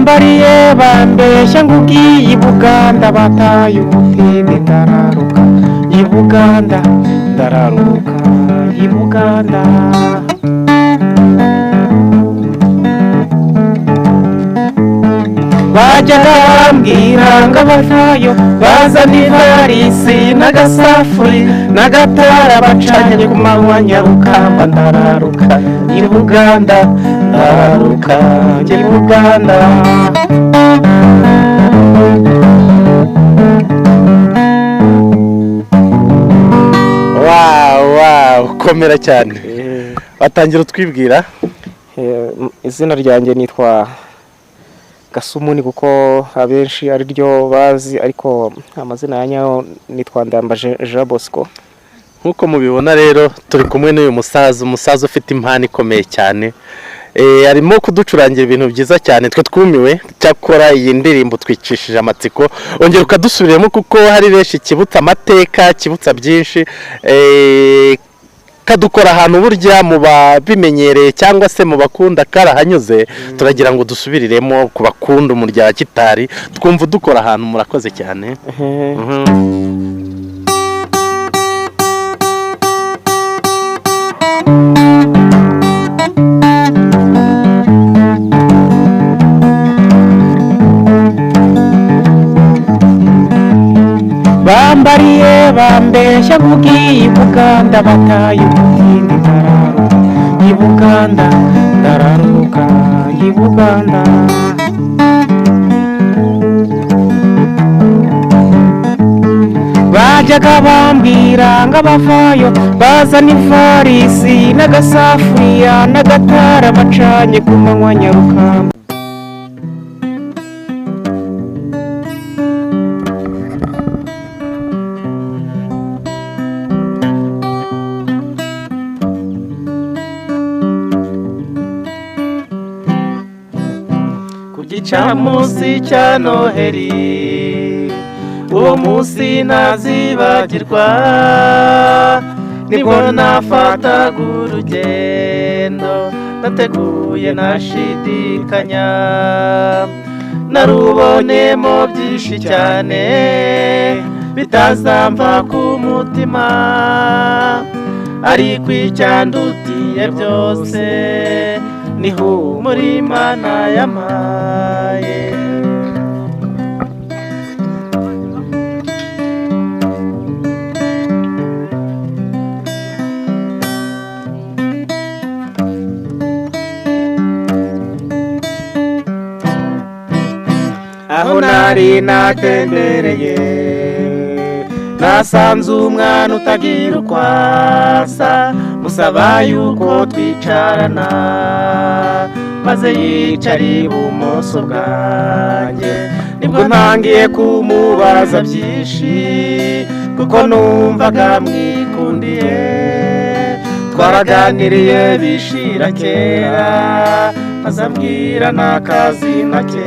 Bambariye bambeshya ngo ugiye i Buganda, bataye umutindi ndararuka i Buganda, ndararuka i Buganda. Bajyaga bambwira ngo abavayo bazana ivarisi n'agasafuri n'agatara bacanye ku manywa, nyarukamba ndararuka i Buganda, ndararuka njye i Buganda. Wow, komera cyane. Watangira utwibwira? Izina ryanjye nitwa Gasumuni kuko abenshi ari ryo bazi, ariko amazina ya nyayo nitwa Ndambaje Jean Bosco. Nk'uko mubibona rero turi kumwe n'uyu musaza, umusaza ufite impano ikomeye cyane. Arimo kuducurangira ibintu byiza cyane, twe twumiwe. Cyakora iyi ndirimbo twicishije amatsiko, ongera ukadusubiremo kuko hari benshi kibutsa amateka, kibutsa byinshi. Kadukora ahantu burya mu babimenyereye cyangwa se mu bakunda karahanyuze, turagira ngo dusubiriremo ku bakunda umurya wa gitari, twumva udukora ahantu. Murakoze cyane. Bambariye bambeshya ngo ugiye i Buganda, bataye umutindi ndararuka i Buganda, ndararuka i Buganda. Bajyaga bambwira ngo abavayo bazana ivarisi n'agasafuriya n'agatara bacanye ku manywa, nyarukamba. Ku gicamunsi cya Noheri, uwo munsi ntazibagirwa, nibwo nafataga urugendo nateguye ntashidikanya, narubonemo byinshi cyane bitazamva ku mutima, ariko icyandutiye byose ni humura Imana yampaye. Aho nari natembereye nasanze umwana utagira uko asa, musaba yuko twicarana, maze yicara ibumoso bwanjye. Nibwo ntangiye kumubaza byinshi kuko numvaga mwikundiye, twaraganiriye bishira kera, maze ambwira n'akazina ke.